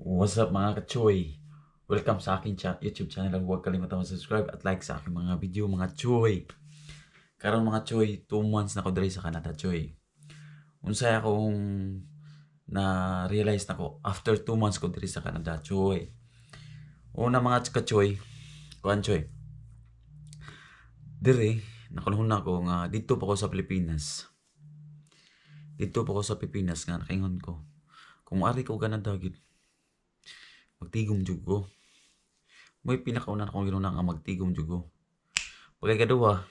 What's up, mga kachoy? Welcome sa aking YouTube channel. Huwag kalimutan mag-subscribe at like sa aking mga video, mga choy. Karon, mga choy, 2 months na ko diri sa Canada, choy. Unsay akong na realize nako after 2 months ko diri sa Canada, choy? Una, mga kachoy, kuan, choy. Diri nakunhuna ko nga dito pa ko sa Pilipinas. Dito pa ko sa Pilipinas nga nakaingon ko. Kung ari ko Canada gid, magtigom jud ko. Mo'y pinakauna akong ginuna nga magtigom jud ko. Pagkakaduha,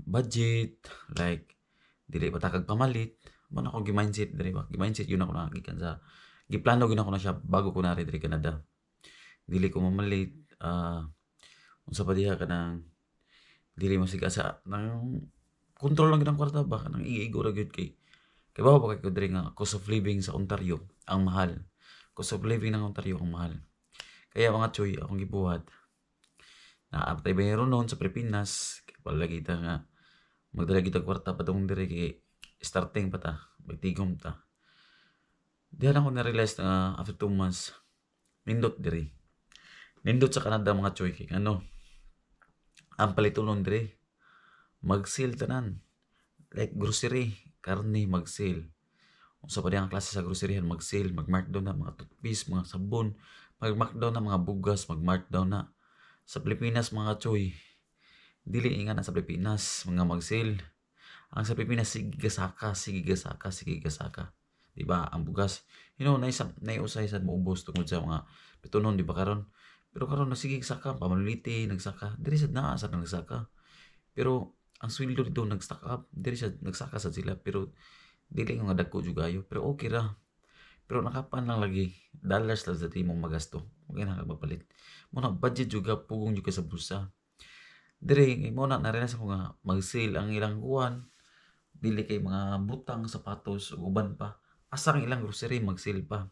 budget, like dili pa ta kag pamalit, mo na akong gi-mindset diri ba. Gi-mindset yun ako na gikan sa giplano gyud ako na siya bago ko nari diri Canada. Dili ko mamalit, unsa pa diha, kanang dili mo siga sa nang kontrol lang gyud ang kwarta ba, kanang iigo ra gyud kay bawo pa kay ko diri nga cost of living sa Ontario ang mahal. Cost of living ng Ontario ang mahal. Kaya, mga choy, akong gibuhat. Naaptay bayro noon sa Pilipinas, kay palagi ta nga magdala kita kwarta padung diri kay starting pa ta, magtigom ta. Diha na ko na-realize na after 2 months, nindot diri. Nindot sa Canada, mga choy, kay ano, ang palitunon diri, mag-sale tanan. Like grocery, karne mag-sale. Unsa pa ang klase sa groceryhan mag-sale, mag-markdown na mga toothpaste, mga sabon, mag-markdown na mga bugas, mag-markdown na. Sa Pilipinas, mga choy, dili inga na sa Pilipinas mga mag-sale. Ang sa Pilipinas, sige gasaka, sige gasaka, sige gasaka. Di ba? Ang bugas, naay usay sad moubos tungod sa mga pitunon, di ba karon? Pero karon na sige saka, pamaliti, nagsaka. Diri sad naa sa nagsaka. Pero ang sweldo dito nag-stack up. Diri sad nagsaka sad sila, pero dili nga dagko jud kayo, pero okay ra. Pero nakapan lang lagi, dollars lang sa imong magasto. Okay na ka magpalit. Mo na budget jud ka, pugong jud ka sa bulsa. Diri mo na na-realize ako nga mag-sale ang ilang kuan. Dili kay mga butang, sapatos ug uban pa. Asa ang ilang grocery mag-sale pa.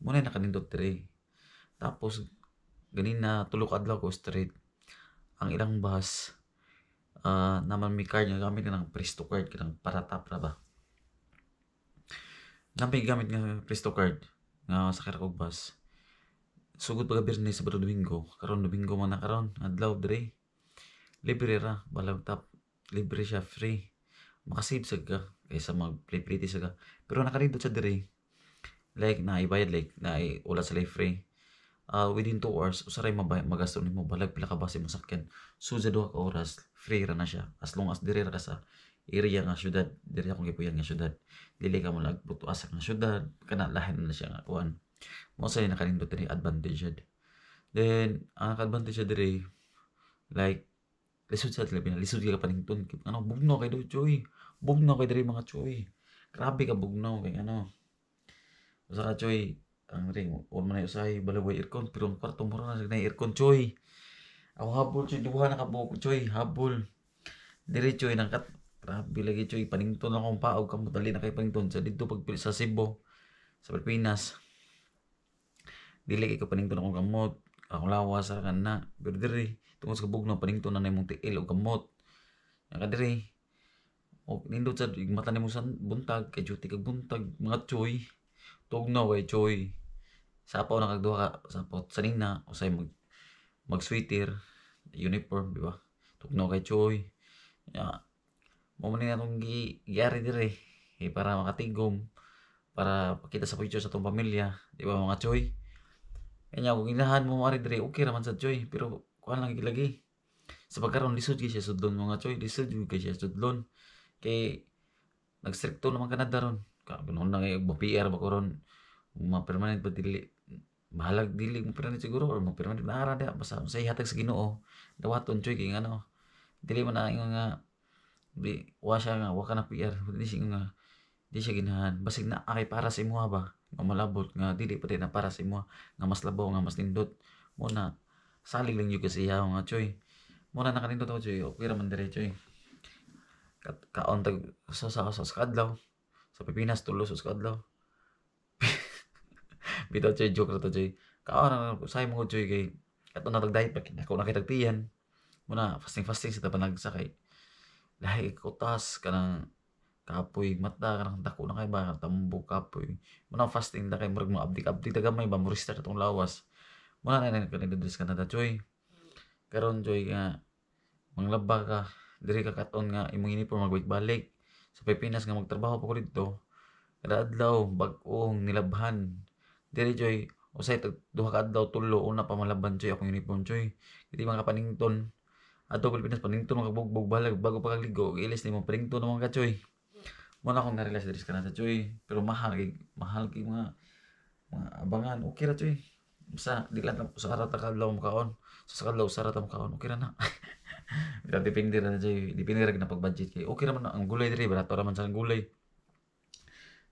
Mo na nakanindot diri. Tapos ganina tulo ka adlaw ko straight ang ilang bus, naman may card nga gamit ng Presto card, kanang para tap ra ba. Namay gamit nga Presto card nga sakay ra kog bus. Sugod pa Biyernes, Sabado, Domingo. Karon Domingo man na karon adlaw diri. Libre ra, balag tap. Libre siya, free. Makasave sad ka kaysa mag-play sa ka. Pero nakanindot sa diri. Like na ibayad, like na wala sila free. Within 2 hours usa ray magasto nimo, balag pila ka bus imong sakyan. So sa 2 ka oras free ra na siya as long as diri ra ka sa area nga syudad, diri akong gipuyan nga syudad. Dili ka mo lagbuto asa nga syudad, kana lahin na siya nga kuan. Mo sa nakanindot diri, advantage jud. Then ang advantage siya diri, like lisod sa labi na lisod ka panington, ano, bugnaw kay do, choy. Bugnaw kay diri, mga choy. Grabe ka bugnaw kay ano. Usa ka, choy, ang ring on man na usahay balaway aircon, pero ang kwarto mura na na aircon, choy. Ako habol, choy, duha na ka buok, choy, habol. Diri, choy, nangkat grabe lagi, choy, panington akong paog kamo, dali na kay panington sa didto pag sa Cebu, sa Pilipinas. Dili kay ko panington akong kamot, akong lawas sa kana. Pero diri tungod sa bugnaw, panington na imong tiil og kamot. Naka diri og nindot sa mata nimo sa buntag kay duty kag buntag, mga choy. Tugnaw kay, choy. Sapaw na kag duha ka sapaw sa nina, usay mag mag sweater, uniform, di ba? Tugnaw kay, choy. Ya, mo man ni atong gi giari dire eh, para makatigom, para pakita sa future sa atong pamilya, di ba, mga choy? Kanya kung ginahan mo ari dire, okay ra man sa, choy, pero kuan lang lagi. Sa pagkaron lisod kay siya sudlon, mga choy, lisod jud kay siya sudlon. Kay nagstrikto naman Canada ron. Ka na kay PR ba ko ron, ma-permanent ba dili, bahalag dili mo permanent siguro or mo permanent na ara diha, basta unsay hatag sa Ginoo dawaton, choy, kay ngano dili man na ingon nga di wa siya nga wa ka na PR, di siya nga di siya ginahan, basig na kay para sa imuha ba nga malabot nga dili pa na para sa imuha nga mas labaw nga mas nindot mo na salig lang jud kasi siya, mga choy. Mo na nakanindot ako, choy. Okay ra man dire, choy. Kaon tag sa kadlaw. Sa Pilipinas, tulo sa kadlaw. Bitaw, choy, joke ra to, choy. Kaon na usay mo, choy, kay kato na diet pa ako nakitag tiyan mo na fasting fasting sa panagsa kay lahi kutas kanang Kapoy mata, kanang dako na kay ba, tambok, kapoy. Muna fasting na kay murag mga abdik-abdik ta gamay ba, mo restart atong lawas. Muna na kanindot diri sa Canada, choy. Karon, choy, nga manglaba ka, diri ka katon nga imong uniform magbalik-balik. Sa Pilipinas nga magtrabaho pa ko didto, kada adlaw bag-ong nilabhan. Diri, choy, usay tag duha ka adlaw, tulo, una pa malaban, choy, akong uniform, choy. Dili man ka panington. Adto Pilipinas panington man ka bugbog, balag bago pa kagligo, ilis nimo panington naman ka, choy. Mo na akong na-realize diri sa Canada, choy. Pero mahal kay mga abangan, okay ra, choy. Basta di lang usa ra ta ka adlaw makaon. Sa kadlaw usa ra ta makaon, okay ra na. Pero depende ra na, choy. Depende ra na pag-budget kay okay ra man ang gulay diri, barato ra man sa gulay.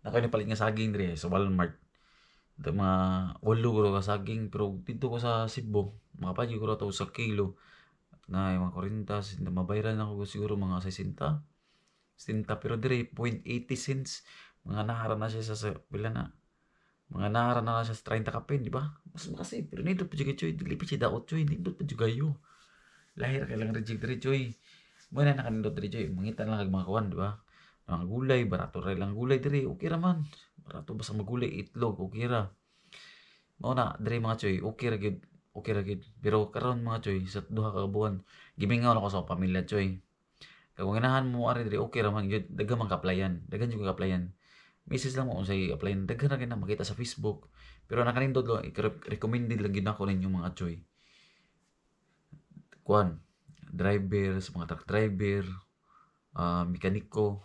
Nako ni palit nga saging diri sa Walmart. Ito mga 8 guro ka saging, pero dito ko sa Cebu, makapalit ko ra to sa kilo na yung mga 40, 60, mabayaran ako siguro mga 60. 60, pero dire 0.80 cents, mga nahara na siya sa pila na, mga nahara na siya sa 30 kapin, di ba? Mas makasave, pero nindot pa jud, choy, dili pa siya daot, choy, nindot pa jud kayo. Lahir kay lang reject diri, choy. Mo na nakanindot diri, choy, mangita lang kag mga kuan, di ba? Mga gulay, barato ra lang gulay diri, okay ra man. Barato basta magulay, itlog, okay ra. Mao na diri, mga choy, okay ra gyud, okay ra gyud. Pero karon, mga choy, sa 2 ka buwan, gimingaw na ko sa akong pamilya, choy. Kay kung ganahan mo ari diri, okay ra man gyud, daghan man ka-applyan, daghan jud ka-applyan. Message lang mo unsay applyan, daghan ra kay na makita sa Facebook. Pero nakanindot lang, recommended lang gyud nako ninyo, mga choy. Kuan, driver, sa mga truck driver, mekaniko,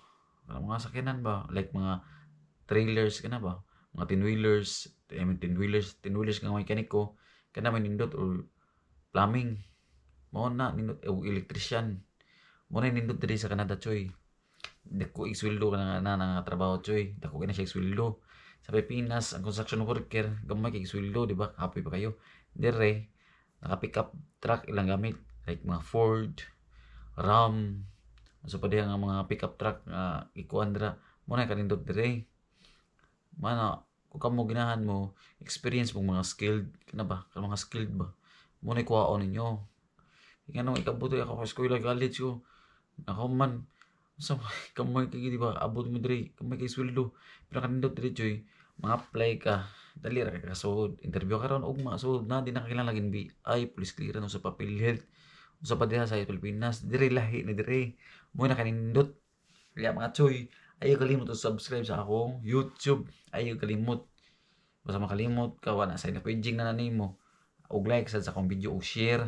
mga sakyanan ba, like mga trailers kana ba, mga 10 wheelers, I mean 10 wheelers, 10 wheelers nga mekaniko, kana may nindot or plumbing. Mao na nindot og electrician. Mao na nindot diri sa Canada, choy. Dako isweldo ka na na nga trabaho, choy. Dako kay na siya isweldo. Sa Pilipinas, ang construction worker gamay kay isweldo, di ba? Happy pa kayo. Dire naka pick up truck ilang gamit, like mga Ford, Ram, so pa diha nga mga pick up truck nga ikuan dira. Mo na kanindot dire. Mana kung kamo ginahan mo experience mong mga skilled kana ba, kanang mga skilled ba, mo na kuhaon ninyo. Nganong ikabuto ako sa eskwela, college ko nako man sa kamay kay, di ba, abot mo diri kamay kay sweldo, pero kanindot diri, choy, mga apply ka, dali ra kay kasuod, interview ka ron ugma, suod na, di na kailangan lagi NBI, police clearance, usa pa PhilHealth, usa pa diha sa Pilipinas. Diri lahi ni diri, mo na kanindot. Kaya, mga choy, ayaw kalimot to subscribe sa akong YouTube. Ayaw kalimot, basta makalimot ka, wala sa paging na nimo, og like sad sa akong video og share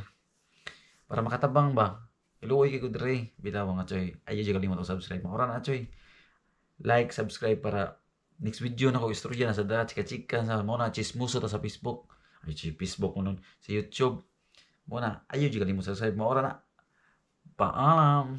para makatabang ba. Iluoy kay ko diri bitaw, mga choy. Ayaw jud kalimot og subscribe. Maura na, choy. Like, subscribe para next video na ko istorya na sa dara, chika-chika sa mo na, chismoso ta sa Facebook, ay chi Facebook mo nun, sa YouTube mo na. Ayaw jud kalimot subscribe. Maura na, paalam.